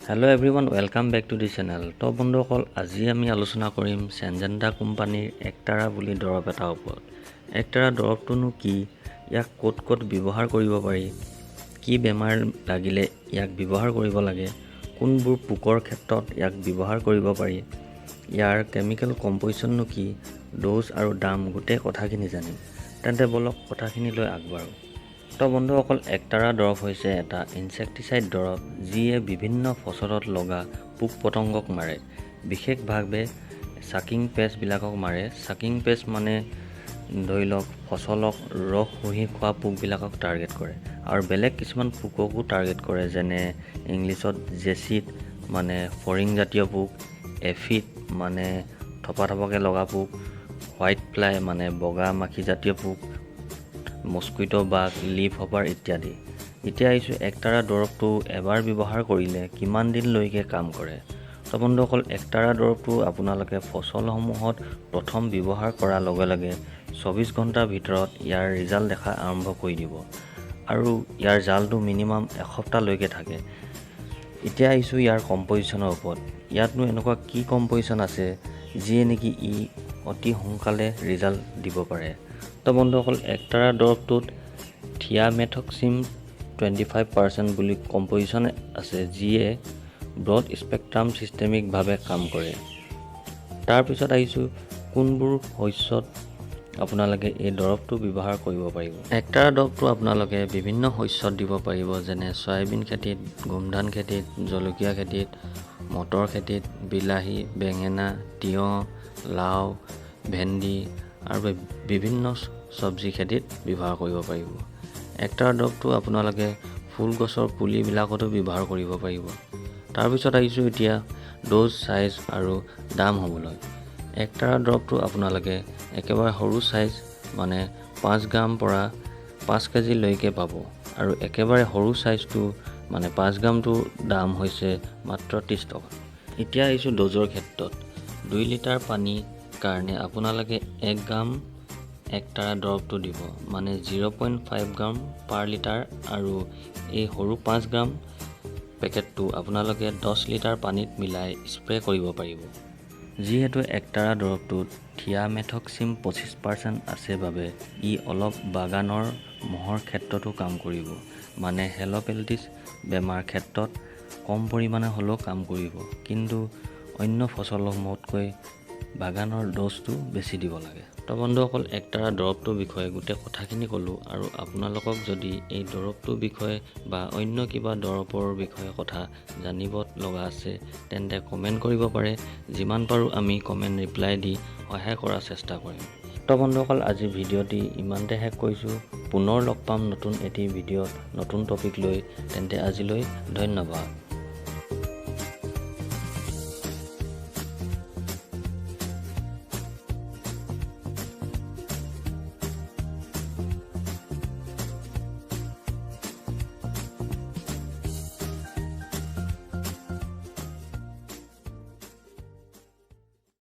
Hello everyone, welcome back to the channel. তো বন্ধুসকল, আজি আমি আলোচনা কৰিম চেনজেণ্টা কোম্পানীৰ একতাৰা বুলি দৰৱ এটাৰ ওপৰত। একতাৰা দৰৱটোনো কি, ইয়াক ক'ত ক'ত ব্যৱহাৰ কৰিব পাৰি, কি বেমাৰ লাগিলে ইয়াক ব্যৱহাৰ কৰিব লাগে, কোনবোৰ পোকৰ ক্ষেত্ৰত ইয়াক ব্যৱহাৰ কৰিব পাৰি, ইয়াৰ কেমিকেল কম্পজিশ্যননো কি, ড'জ আৰু দাম, গোটেই কথাখিনি জানিম। তেন্তে ব'লক, কথাখিনি লৈ আগবাঢ়োঁ। তো বন্ধুসকল, একতাৰা দৰৱ হৈছে এটা ইনচেক্টিচাইড দৰৱ, যিয়ে বিভিন্ন ফচলত লগা পোক পতংগক মাৰে। বিশেষভাৱে চাকিং পেষ্টবিলাকক মাৰে। চাকিং পেষ্ট মানে ধৰি লওক, ফচলক ৰস শুহি খোৱা পোকবিলাকক টাৰ্গেট কৰে আৰু বেলেগ কিছুমান পোককো টাৰ্গেট কৰে, যেনে ইংলিছত জেচিড মানে ফৰিং জাতীয় পোক, এফিড মানে থপা থপকে লগা পোক, হোৱাইট ফ্লাই মানে বগা মাখি জাতীয় পোক, মস্কুইটো বাগ, লিফ হপাৰ ইত্যাদি। এতিয়া আহিছোঁ, একতাৰা দৰৱটো এবাৰ ব্যৱহাৰ কৰিলে কিমান দিনলৈকে কাম কৰে? তো বন্ধুসকল, একতাৰা দৰৱটো আপোনালোকে ফচলসমূহত প্ৰথম ব্যৱহাৰ কৰাৰ লগে লগে 24 ঘণ্টাৰ ভিতৰত ইয়াৰ ৰিজাল্ট দেখা আৰম্ভ কৰি দিব আৰু ইয়াৰ জালটো মিনিমাম এসপ্তাহলৈকে থাকে। এতিয়া আহিছোঁ ইয়াৰ কম্পজিশ্যনৰ ওপৰত। ইয়াতনো এনেকুৱা কি কম্পজিশ্যন আছে, যিয়ে নেকি ই অতি সোনকালে ৰিজাল্ট দিব পাৰে? তো বন্ধুসকল, একতাৰা দৰৱটোত থিয়ামেথক্সিম 25% বুলি কম্পজিশ্যন আছে, যিয়ে ব্ৰড স্পেক্ট্ৰাম চিষ্টেমিকভাৱে কাম কৰে। তাৰপিছত আহিছোঁ, কোনবোৰ শস্যত আপোনালোকে এই দৰৱটো ব্যৱহাৰ কৰিব পাৰিব। একতাৰা দৰৱটো আপোনালোকে বিভিন্ন শস্যত দিব পাৰিব, যেনে চয়াবিন খেতিত, গোমধান খেতিত, জলকীয়া খেতিত, মটৰ খেতিত, বিলাহী, বেঙেনা, তিয়ঁহ, লাও, ভেন্দি আৰু বিভিন্ন চব্জি খেতিত ব্যৱহাৰ কৰিব পাৰিব। একতাৰা দৰৱটো আপোনালোকে ফুল গছৰ পুলিবিলাকতো ব্যৱহাৰ কৰিব পাৰিব। তাৰপিছত আহিছোঁ এতিয়া ড'জ, চাইজ আৰু দাম হ'বলৈ। একতাৰা দৰৱটো আপোনালোকে একেবাৰে সৰু চাইজ মানে 5 গ্ৰাম পৰা 5 কেজিলৈকে পাব আৰু একেবাৰে সৰু চাইজটো মানে 5 গ্ৰামটোৰ দাম হৈছে মাত্ৰ 30 টকা। এতিয়া আহিছোঁ ড'জৰ ক্ষেত্ৰত। 2 লিটাৰ পানীৰ কাৰণে আপোনালোকে 1 গ্ৰাম একতাৰা দৰৱটো দিব, মানে 0.5 gram per litre আৰু এই সৰু 5 গ্ৰাম পেকেটটো আপোনালোকে 10 লিটাৰ পানীত মিলাই স্প্ৰে কৰিব পাৰিব। যিহেতু একতাৰা দৰৱটোত থিয়ামেথক্সিম 25% আছে বাবে ই অলপ বাগানৰ মহৰ ক্ষেত্ৰতো কাম কৰিব, মানে হেলপেলটিছ বেমাৰ ক্ষেত্ৰত কম পৰিমাণে হ'লেও কাম কৰিব। কিন্তু অন্য ফচলসমূহতকৈ বাগানৰ ড'জটো বেছি দিব লাগে। তো বন্ধুসকল, একতাৰা দৰৱটোৰ বিষয়ে গোটেই কথাখিনি ক'লোঁ আৰু আপোনালোকক যদি এই দৰৱটোৰ বিষয়ে বা অন্য কিবা দৰৱৰ বিষয়ে কথা জানিব লগা আছে, তেন্তে কমেণ্ট কৰিব পাৰে। যিমান পাৰোঁ আমি কমেণ্ট ৰিপ্লাই দি সহায় কৰাৰ চেষ্টা কৰিম। তো বন্ধুসকল, আজি ভিডিঅ'টি ইমানতে শেষ কৰিছোঁ। পুনৰ লগ পাম নতুন এটি ভিডিঅ'ত নতুন টপিক লৈ। তেন্তে আজিলৈ ধন্যবাদ।